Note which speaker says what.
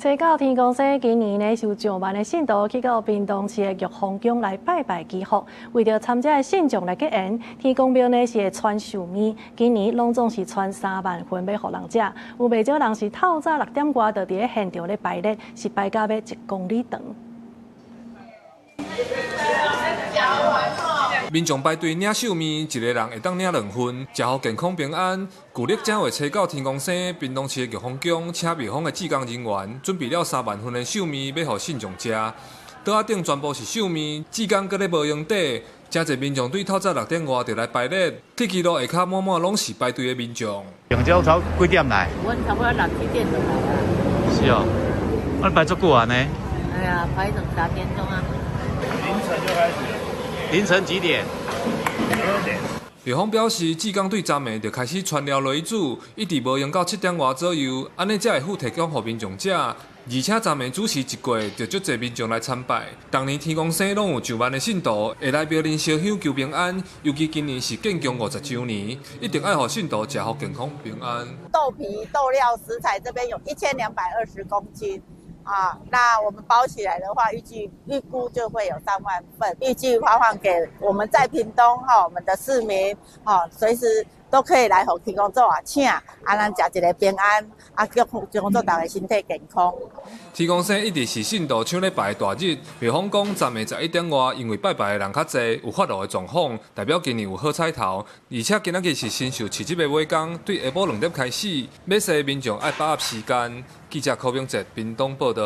Speaker 1: 初九天公生今年呢，是有上萬的信徒去到屏東市的玉皇宮來拜拜祈福。為著參加的信眾來結緣，天公廟呢是會傳壽麵，今年攏總是傳3萬份欲予人食。有袂少人是透早6點外就佇咧現場咧排列，是排到欲1公里長。
Speaker 2: 民眾排隊領壽麵，一个人會當領兩份，食予健康平安。舊曆正月初九天公生，屏東市的玉皇宮請廟方的志工人員準備了3萬份的壽麵，欲予信眾食。桌仔頂全部是壽麵，志工閣咧無閒綴，誠濟民眾對透早6點外就來排列，鐵支路下跤滿滿攏是排隊的民眾。
Speaker 3: 平常早幾點來？
Speaker 4: 阮差不多六七點就來啊。
Speaker 3: 是哦，啊排足久啊呢？
Speaker 4: 哎呀，排兩三點鐘啊。
Speaker 5: 凌晨就開始了。
Speaker 3: 凌晨幾點？12
Speaker 5: 點。
Speaker 2: 廟方表示，志工對昨暝就開始傳料落去煮，一直無閒到7點外左右，按呢才會赴提供予民眾食。而且昨暝子時一過，就足濟民眾來參拜。逐年天公生攏有上萬的信徒會來廟裡燒香求平安，尤其今年是建宮50週年，一定愛予信徒食予健康平安。
Speaker 6: 豆皮、豆料食材這邊有1220公斤。啊，那我們包起來的話，預計預估就會有3萬份，預計發放給我們在屏東哈，我們的市民，哈，隨時都可以來予天公祖啊請，啊，咱食一个平安，啊，祝天公祖大家身體健康。
Speaker 2: 天公生一直是信徒搶咧拜的大日，廟方講昨暝11點外，因為拜拜的人較濟，有發爐的狀況，代表今年有好彩頭。而且今仔日是神獸市集的尾工，對下晡2點開始，欲踅的民眾愛把握時間。記者柯明哲屏東報道。